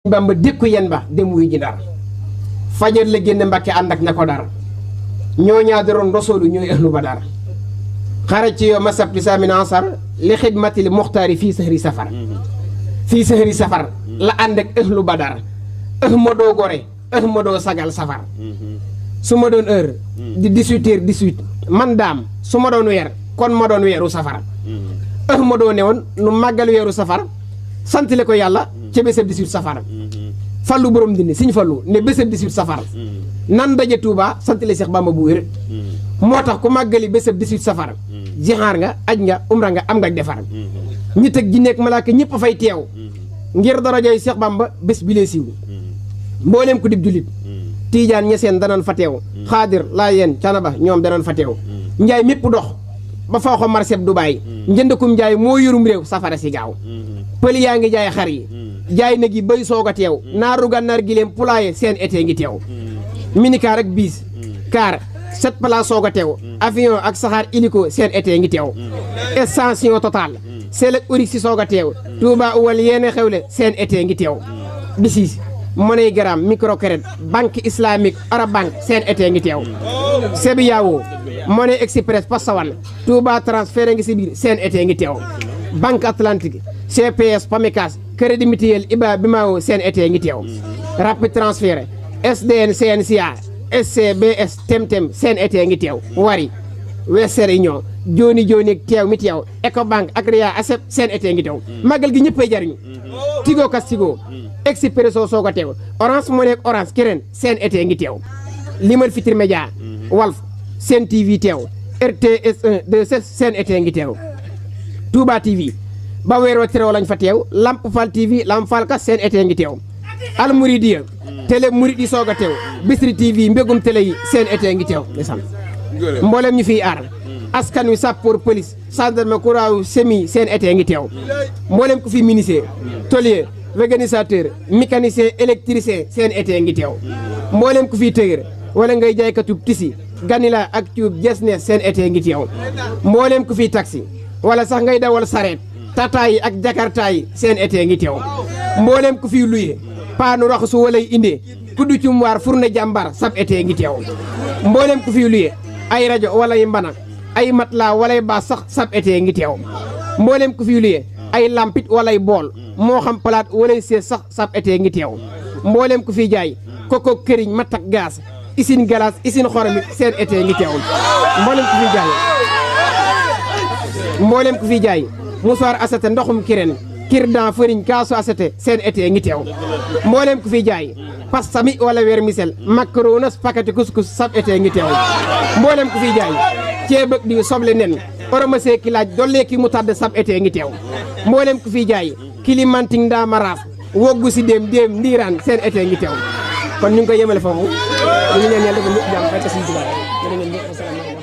Bamba dékku yen ba dem wuy ji Ndar fajar la génn Mbàkke ànd ak ña ko dar ñoo ñaadaroon rasoolu ñooy ahlu Badar xaraj ci yow ma sabti saamin ansar li xidmati li muxtaari fii sahri safar la ànd ak ahlu Badar ma doo gore ma doo sagal safar su ma doon heure di 18h18 man daam su ma doon weer kon ma doon weeru safar ma doo ne woon nu màggal weeru safar santale ko yàlla ca bésab 18 safar fallu borom dindi siñ fallu ne bésab 18 safar nan daje Touba santale Seex Bamba bu wér moo tax ku màggali bésab 18 safar jixaar nga aj nga umra nga am nga defar ñi teg ji nekk malaaka ñëpp fay teew ngir darajay Seex Bamba bés bi lee siiw mbooleem ku dib julit tiijaan ñeseen danan fa teew xaadir laa yeen canaba ñoom danan fa teew njaay mépp dox ba faw ko marseb Dubaay njëndakum njaay moo yorum réew safara si gaaw pël yaa ngi jaay xar yi jaay nag yi bay soog a teew naaru gànnaar gi leen pulaaye seen été ngi teew minicar ak biis car 7 place soog a teew avion ak saxaar hélico seen été ngi teew extension totale seel ak ori si soog a teew Touba uwal yéene xewle seen été ngi teew bisis MoneyGram microcrédit banque islamique arab banque seen été ngi teew sebi yaawoo Money Express Passawan Touba transfert ngi si biir seen été ngi teew banque atlantique CPS Pamecas crédit mutuel Iba Bimao seen été ngi teew rapide transfert SDN CNCA SCBS Temtem seen été ngi teew wari Western Union jooni teew mi teew Ecobank ak Ria Asep seen été ngi teew màggal gi ñëppay jariñu Tigo Castigo Expresso soog a teew Orange Money ak Orange Kirène seen été ngi teew Limal Futurs Médias Walf Sen TV teew RTS 1 2 seen été ngi teew Touba TV ba weeroo terew lañ fa teew Lamp Fall TV Lamp Fall ka seen été ngi teew Al Mouridiya télé Mouride yi soog a teew Bichri TV mbégum télé yi seen été ngi teew ndeysaan mboolem ñu fiy aar askan wi sappoor police gendarme kuraaw semi seen été ngi teew mboolem ku fi menuisier tôlier organisateur mécanicien électricien seen été ngi teew mboolem ku fiy tëgër wala ngay jaaykatub tisi ganila ak cuub jesne seen été ngi teew mboolem ku fiy taxi wala sax ngay dawal sareet tata yi ak jakarta yi seen été ngi teew mboolem ku fiy luye paanu raxasu walay indee kuddu cum waar fourne jàmbar sab été ngi teew mboolem ku fiy luye ay rajo walay mbana ay matla walay baas sax sab été ngi teew mboolem ku fiy luye ay lampit walay bool moo xam palaat walay sees sax sab été ngi teew mboolem ku fiy jaay koko këriñ matak gaas usine glace usine xoromit seen été ngi teew mboolem ku fiy jaay musuwaar asate ndoxum kireen kirdan fëriñ kaasu asate seen été ngi teew mboolem ku fiy jaay pastami wala vermicelle macaronas pakati couscous sab été ngi teew mboolem ku fiy jaay ceeb ak diw soble nen oromase ki laaj dollee ki mu tàdd sab été ngi teew mboolem ku fiy jaay kilimanting ndaa maraas woggu si déem ndiiraan seen été ngi teew kon ñu ngi koy yemale foofu ñu ngi ñaan yàlla dafa ñëpp jàmm fay ko suñu tubaab